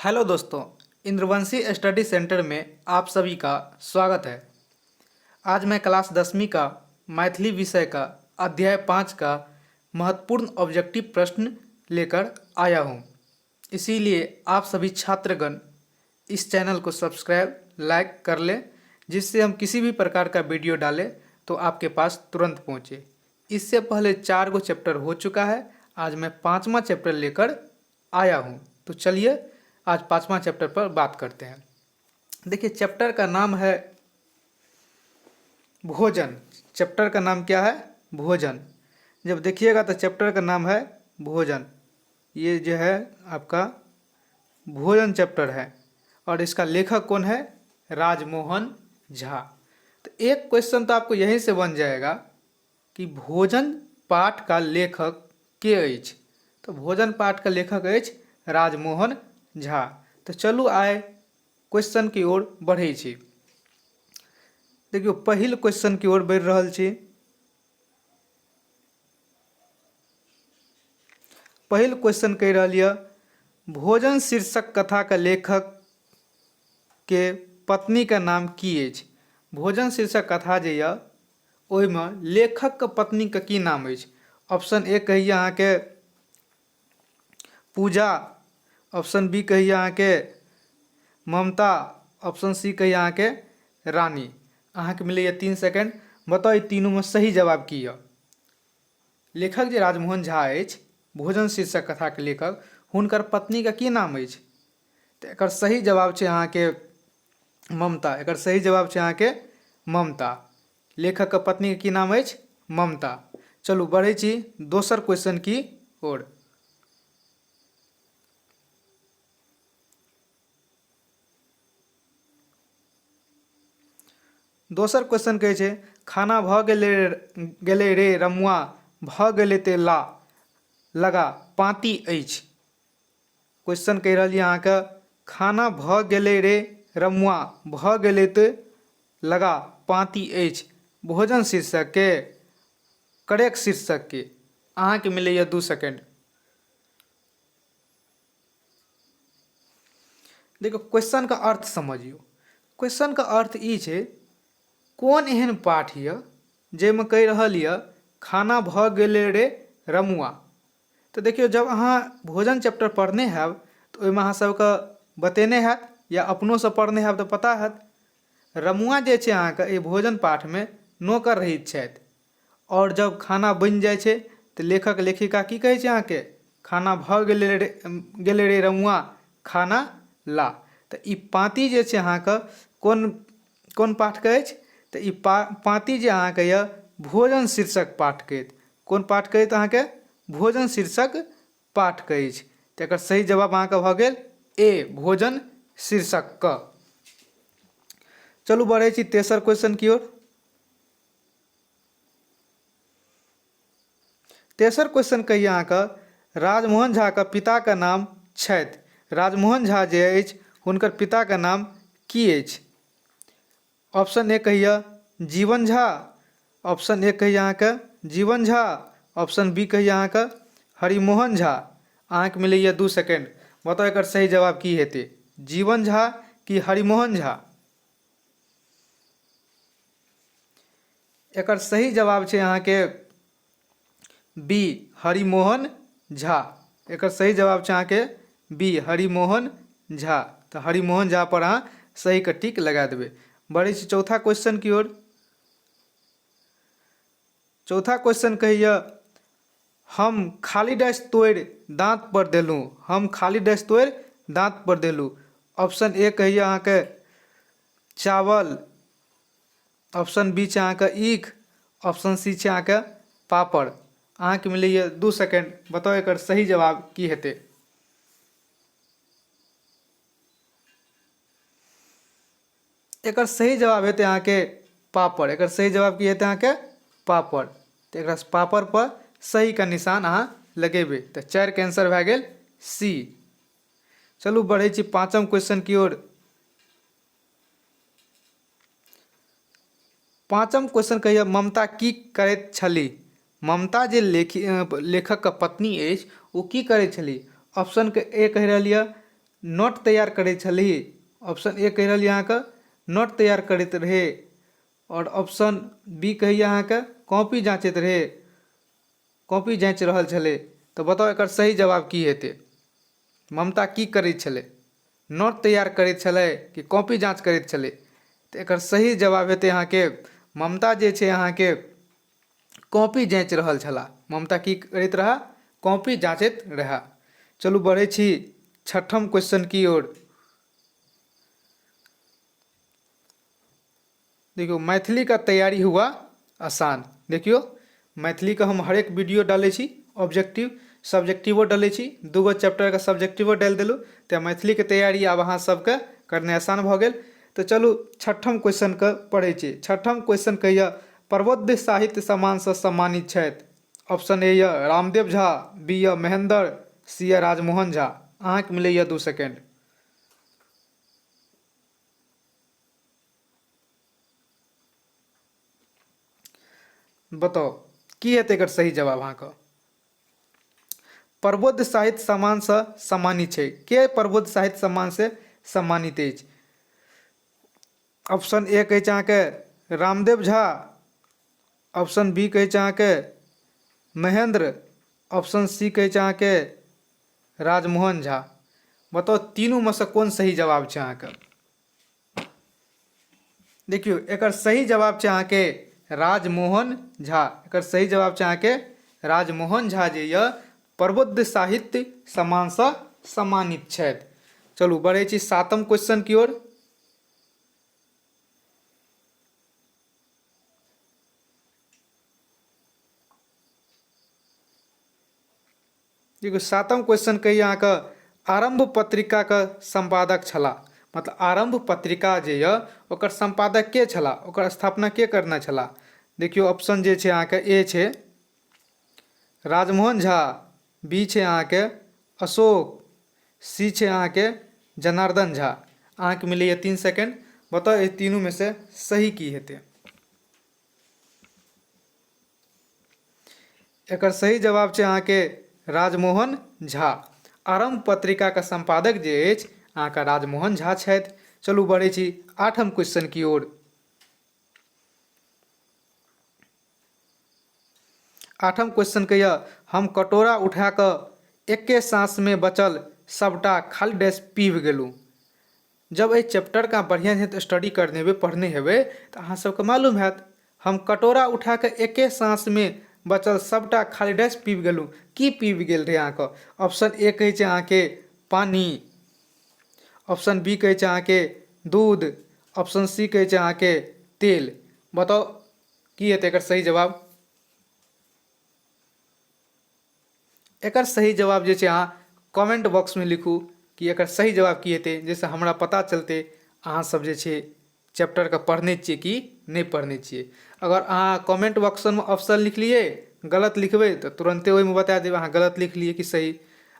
Hello दोस्तों, इंद्रवंशी study centre में आप सभी का स्वागत है। आज मैं क्लास 10वीं का मैथिली विषय का अध्याय 5 का महत्वपूर्ण ऑब्जेक्टिव प्रश्न लेकर आया हूं। इसीलिए आप सभी छात्रगण इस चैनल को सब्सक्राइब लाइक कर लें, जिससे हम किसी भी प्रकार का वीडियो डालें तो आपके पास तुरंत पहुंचे। इससे पहले 4 गो चैप्टर हो चुका है, आज मैं 5वां चैप्टर लेकर आया हूं। तो चलिए आज 5वां चैप्टर पर बात करते हैं। देखिए, चैप्टर का नाम है भोजन। चैप्टर का नाम क्या है? भोजन। जब देखिएगा तो चैप्टर का नाम है भोजन। ये जो है आपका भोजन चैप्टर है और इसका लेखक कौन है? राजमोहन झा। तो एक क्वेश्चन तो आपको यहीं से बन जाएगा कि भोजन पाठ का लेखक के अछि? तो भोजन पाठ का लेखक अछि राजमोहन झा। तो चलू आइ क्वेश्चन की ओर बढ़ै छी। देखियौ, पहिल क्वेश्चन की ओर बढ़ि रहल छी। पहिल क्वेश्चन कहि रहल यऽ, भोजन शीर्षक कथा के लेखक के पत्नी के नाम की अछि? भोजन शीर्षक कथा जे यऽ ओहिमे लेखक के पत्नी के की नाम अछि? ऑप्शन ए कहैए अहाँके पूजा, ऑप्शन बी कहैए अहाँके ममता, ऑप्शन सी कहैए अहाँके रानी। अहाँके मिलैए 3 सेकेंड। बताउ ई तीनूमे सही जवाब की यऽ? लेखक जे राजमोहन झा अछि, भोजन शीर्षक कथाके लेखक, हुनकर पत्नीके की नाम अछि? तऽ एकर सही जवाब छै अहाँके ममता। एकर सही जवाब छै अहाँके ममता। लेखकके पत्नीके की नाम अछि? ममता। चलू बढ़ै छी दोसर क्वेश्चन की ओर। दोसर क्वेश्चन कहै छै, खाना भऽ गेलै गेलै रे रमुआ भऽ गेलै ते ला लगा पाँति अछि। क्वेश्चन कहि रहल यऽ अहाँके, खाना भऽ गेलै रे रमुआ भऽ गेलै ते लगा पाँति अछि। भोजन शीर्षकके करेक्ट शीर्षकके। अहाँके मिलैए 2 सेकेंड। देखियौ, क्वेश्चनके अर्थ समझियौ। क्वेश्चनके अर्थ ई छै, कोन एहन पाठ यऽ जाहिमे कहि रहल यऽ खाना भऽ गेलै रे रमुआ। तऽ देखियौ, जब अहाँ भोजन चैप्टर पढ़ने हैब तऽ ओहिमे अहाँ सबके बतेने हैत या अपनोसँ पढ़ने हैब तऽ पता हैत, रमुआ जे छै अहाँके एहि भोजन पाठमे नौकर रहैत छथि। आओर जब खाना बनि जाइ छै तऽ लेखक लेखिका की कहै छै अहाँके? खाना भऽ गेलै रे गेलै रे रमुआ, खाना ला। तऽ ई पाँति जे छै अहाँके कोन कोन पाठके अछि? तऽ ई पाँति जे अहाँके यऽ भोजन शीर्षक पाठके अछि। कोन पाठके अछि अहाँके? भोजन शीर्षक पाठके अछि। तऽ एकर सही जवाब अहाँके भऽ गेल ए, भोजन शीर्षकके। चलू बढ़ै छी तेसर क्वेश्चन की ओर। तेसर क्वेश्चन कहिए अहाँके, राजमोहन झाके पिताके नाम छथि। राजमोहन झा जे अछि हुनकर पिताके नाम की अछि? ऑप्शन ए कहिए जीवन झा, ऑप्शन ए कहिए अहाँके जीवन झा, ऑप्शन बी कहिए अहाँके हरिमोहन झा। अहाँके मिलैए 2 सेकेंड। बताउ एकर सही जवाब की हेतै? जीवन झा कि हरिमोहन झा? एकर सही जवाब छै अहाँके बी, हरिमोहन झा। एकर सही जवाब छै अहाँके बी, हरिमोहन झा। तऽ हरिमोहन झा पर अहाँ सही के टिक लगा देबै। बढ़ै छी चौथा क्वेश्चन की ओर। चौथा क्वेश्चन कहैए, हम खाली डैश तोड़ि दाँत पर देलहुँ। हम खाली डैश तोड़ि दाँत पर देलहुँ। ऑप्शन ए कहैए अहाँके चावल, ऑप्शन बी छै अहाँके ईख, ऑप्शन सी छै अहाँके पापड़। अहाँके मिलैए 2 सेकेंड। बताउ एकर सही जवाब की हेतै? एकर सही जवाब हेतै अहाँके पापड़। एकर सही जवाब की हेतै अहाँके? पापड़। तऽ एकरा पापड़ पर सही के निशान अहाँ लगेबै। तऽ 4 के आंसर भए गेल सी। चलू बढ़ै छी पाँचम क्वेश्चन की ओर। पाँचम क्वेश्चन कहिए, ममता की करैत छली? ममता जे लेखकके पत्नी अछि ओ की करैत छली? ऑप्शनके ए कहि रहल यऽ नोट तैयार करैत छलीह। ऑप्शन ए कहि रहल यऽ अहाँके नोट तैयार करैत रहै, आओर ऑप्शन बी कहैए अहाँके कॉपी जाँचैत रहै, कॉपी जाँचि रहल छलै। तऽ बताउ एकर सही जवाब की हेतै? ममता की करैत छलै? नोट तैयार करैत छलै कि कॉपी जाँच करैत छलै? तऽ एकर सही जवाब हेतै अहाँके ममता जे छै अहाँके कॉपी जाँचि रहल छलाह। ममता की करैत रहए? कॉपी जाँचैत रहए। चलू बढ़ै छी छठम क्वेश्चन की ओर। देखियौ मैथिली का तैयारी हुआ आसान। देखियौ मैथिली के हम हरेक वीडियो डालै छी, ऑब्जेक्टिव सब्जेक्टिवो डालै छी, दूगो चैप्टरके सब्जेक्टिवो डालि देलहुँ, तऽ मैथिलीके तैयारी आब अहाँ सबके करनाइ आसान भऽ गेल। तऽ चलू छठम क्वेश्चनके पढ़ै छी। छठम क्वेश्चन कहैए प्रबोध साहित्य सम्मानसँ सम्मानित छथि। ऑप्शन ए यऽ रामदेव झा, बी यऽ महेन्द्र, सी यऽ राजमोहन झा। अहाँके मिलैए 2 सेकेंड। बताउ की हेतै एकर सही जवाब अहाँके? प्रबोध साहित्य सम्मानसँ सम्मानित छै। के प्रबोध साहित्य सम्मानसँ सम्मानित अछि? ऑप्शन ए कहै छै अहाँके रामदेव झा, ऑप्शन बी कहै छै अहाँके महेन्द्र, ऑप्शन सी कहै छै अहाँके राजमोहन झा। बताउ तीनूमे सँ कोन सही जवाब छै अहाँके? देखियौ एकर सही जवाब छै अहाँके राजमोहन झा। एकर सही जवाब छै अहाँके राजमोहन झा जे यऽ प्रबुद्ध साहित्य सम्मानसँ सम्मानित छथि। चलू बढ़ै छी सातम क्वेश्चन की ओर। देखियौ सातम क्वेश्चन कहिए अहाँके आरम्भ पत्रिकाके सम्पादक छलाह। मतलब आरम्भ पत्रिका जे यऽ ओकर सम्पादक के छलाह, ओकर स्थापना के करने छलाह? देखियौ ऑप्शन जे छै अहाँके ए छै राजमोहन झा, बी छै अहाँके अशोक, सी छै अहाँके जनार्दन झा। अहाँके मिलैए 3 सेकेंड। बताउ एहि तीनूमे से सही की हेतै? एकर सही जवाब छै अहाँके राजमोहन झा। आरम्भ पत्रिकाके सम्पादक जे अछि अहाँके राजमोहन झा छथि। चलू बढ़ै छी आठम क्वेश्चन की ओर। आठम क्वेश्चन कहिए हम कटोरा उठा कऽ एके साँसमे बचल सबटा खाली डैश पीब गेलहुँ। जब एहि चैप्टरके अहाँ बढ़िआँ से स्टडी करने हेबै, पढ़ने हेबै, तऽ अहाँ सबके मालूम हैत। हम कटोरा उठा कऽ एके साँसमे बचल सबटा खाली डैश पीब गेलहुँ। की पीब गेल रहै अहाँके? ऑप्शन ए कहै छै अहाँके पानि, ऑप्शन बी कहै छै अहाँके दूध, ऑप्शन सी कहै छै अहाँके तेल। बताउ की हेतै एकर सही जवाब? एकर सही जवाब जे छै अहाँ कमेंट बॉक्समे लिखू कि एकर सही जवाब की हेतै, जाहिसँ हमरा पता चलतै अहाँ सब जे छै चैप्टरके पढ़ने छियै कि नहि पढ़ने छियै। अगर अहाँ कमेंट बॉक्समे ऑप्शन लिखलियै, गलत लिखबै तऽ तुरन्ते ओहिमे बता देब अहाँ गलत लिखलियै कि सही,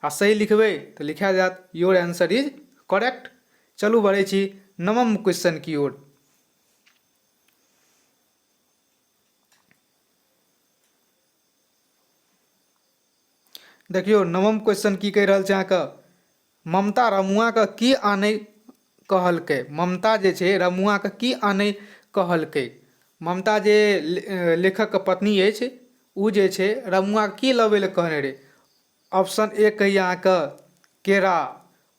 आ सही लिखबै तऽ लिखा जायत your answer is correct. चलू बढ़ै छी नवम क्वेश्चन की ओर। देखियौ नवम क्वेश्चन की कहि रहल छै अहाँके, ममता रमुआके की आनै कहलकै? ममता जे छै रमुआके की आनै कहलकै? ममता जे लेखकके पत्नी अछि ओ जे छै रमुआके की लबै लए कहने रहै? ऑप्शन ए कहैए अहाँके केरा,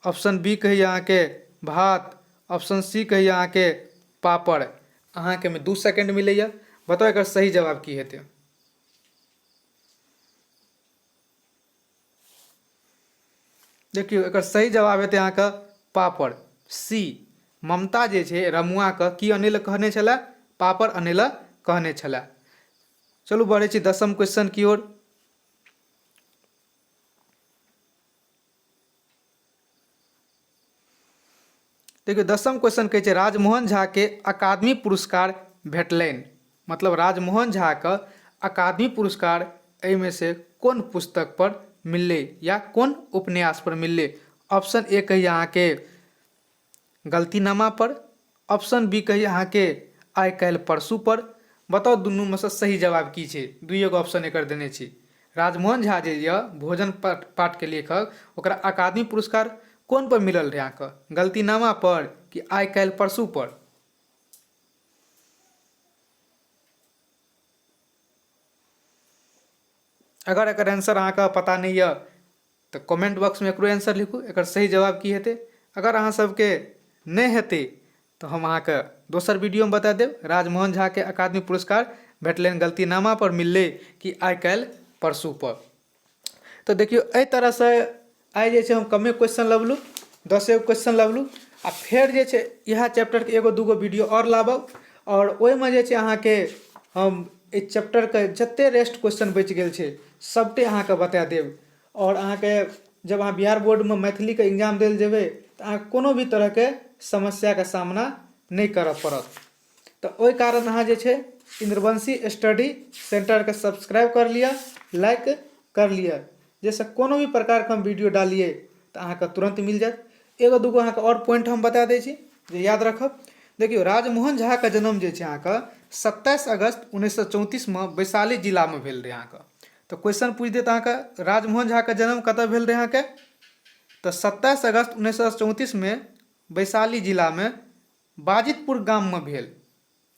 ऑप्शन बी कहैए अहाँके भात, ऑप्शन सी कहैए अहाँके पापड़। अहाँके एहिमे 2 सेकेंड मिलैए, बताउ एकर सही जवाब की हेतै? देखियौ एकर सही जवाब हेतै अहाँके पापड़, सी। ममता जे छै रमुआके की अनै लए कहने छलै? पापड़ अनै लए कहने छलै। चलू बढ़ै छी दसम क्वेश्चन की ओर। देखियौ दसम क्वेश्चन कहै छै राजमोहन झा के अकादमी पुरस्कार भेटलनि। मतलब राजमोहन झा के अकादमी पुरस्कार एहिमे से कोन पुस्तक पर मिललै या कोन उपन्यास पर मिललै? ऑप्शन ए कहिए अहाँके गलतीनामा पर, ऑप्शन बी कहिए अहाँके आइ काल्हि परसू पर। बताउ दुनूमे सँ सही जवाब की छै? दुइए गो ऑप्शन एकर देने छी। राजमोहन झा जे यऽ भोजन पाठके लेखक, ओकरा अकादमी पुरस्कार कोन पर मिलल रहै अहाँके, गलतीनामा पर कि आइ काल्हि परसू पर? अगर एकर आंसर अहाँके पता नहि यऽ तऽ कमेंट बॉक्समे एकरो आंसर लिखू, एकर सही जवाब की हेतै। अगर अहाँ सबके नहि हेतै तऽ हम अहाँके दोसर वीडियोमे बता देब। राजमोहन झाके अकादमी पुरस्कार भेटलनि गलतीनामा पर मिललै कि आइ काल्हि परसू पर? तऽ देखियौ एहि तरहसँ आइ जे छै हम कमे क्वेश्चन लबलहुँ, 10 गो क्वेश्चन लबलहुँ, आ फेर जे छै इएह चैप्टरके एगो दूगो वीडियो आओर लाबब, आओर ओहिमे जे छै अहाँके हम एहि चैप्टरके जते रेस्ट क्वेश्चन बचि गेल छै सबटे अहाँके बता देब। आओर अहाँके जब अहाँ बिहार बोर्डमे मैथिलीके एग्जाम देल जेबै तऽ अहाँके कोनो भी तरहके समस्याके सामना नहि करऽ पड़त। तऽ ओहि कारण अहाँ जे छै इन्द्रवंशी स्टडी सेंटरके सब्सक्राइब कर लिअ, लाइक कर लिअ, जाहिसँ कोनो भी प्रकारके हम वीडियो डालियै तऽ अहाँके तुरन्त मिल जायत। एगो दूगो अहाँके आओर पॉइंट हम बता दै छी जे याद रखब। देखियौ राजमोहन झाके जन्म जे छै अहाँके 27 अगस्त 1934 वैशाली जिलामे भेल रहै अहाँके। तऽ क्वेश्चन पूछि देत अहाँके राजमोहन झाके जन्म कतऽ भेल रहै अहाँके, तऽ 27 अगस्त 1934 वैशाली जिलामे बाजितपुर गाममे भेल।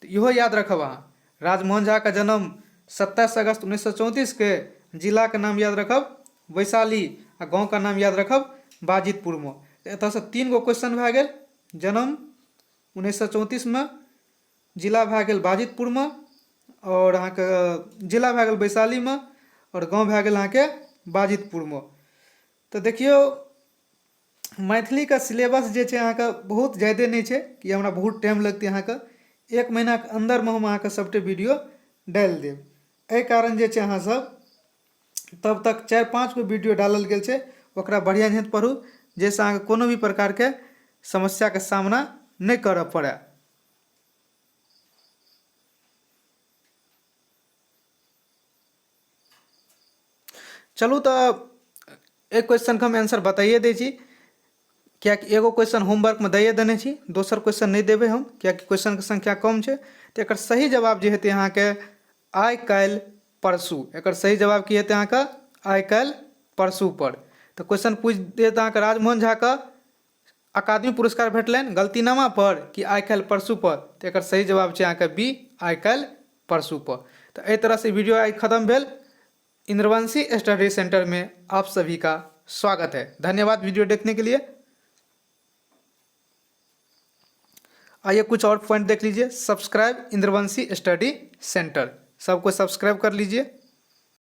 तऽ इहो याद रखब अहाँ, राजमोहन झाके जन्म 27 अगस्त 1934के, जिलाके नाम याद रखब वैशाली, आ गाँवके नाम याद रखब बाजितपुरमे। एतऽसँ 3 गो क्वेश्चन भए गेल, जन्म 1934मे, जिला भए गेल बाजितपुरमे, आओर अहाँके जिला भए गेल वैशालीमे, आओर गाँव भए गेल अहाँके बाजितपुरमे। तऽ देखियौ मैथिलीके सिलेबस जे छै अहाँके बहुत जादे नहि छै कि हमरा बहुत टाइम लगतै अहाँके, 1 महीनाके अन्दरमे हम अहाँके सबटे वीडियो डालि देब। एहि कारण जे छै अहाँ सब तब तक 4-5 गो वीडियो डालल गेल छै ओकरा बढ़िआँ जेहन पढ़ू, जाहिसँ अहाँके कोनो भी प्रकारके समस्याके सामना नहि करऽ पड़य। चलू तऽ एक क्वेश्चनके हम आंसर बताइए दै छी, किएकि एगो क्वेश्चन होमवर्कमे दैए देने छी, दोसर क्वेश्चन नहि देबै हम किएकि क्वेश्चनके संख्या कम छै। तऽ एकर सही जवाब जे हेतै अहाँके आइ काल्हि परसू। एकर सही जवाब की हेतै अहाँके आइ काल्हि परसू पर। तऽ क्वेश्चन पूछि देत अहाँके राजमोहन झाके अकादमी पुरस्कार भेटलनि गलतीनामा पर कि आइ काल्हि परसू पर? तऽ एकर सही जवाब छै अहाँके बी, आइ काल्हि परसू पर। तऽ एहि तरहसँ वीडियो आइ खत्म भेल। इंद्रवंशी स्टडी सेंटर में आप सभी का स्वागत है। धन्यवाद वीडियो देखने के लिए। आइए कुछ और पॉइंट देख लीजिए। सब्सक्राइब इंद्रवंशी स्टडी सेंटर, सबको सब्सक्राइब कर लीजिए।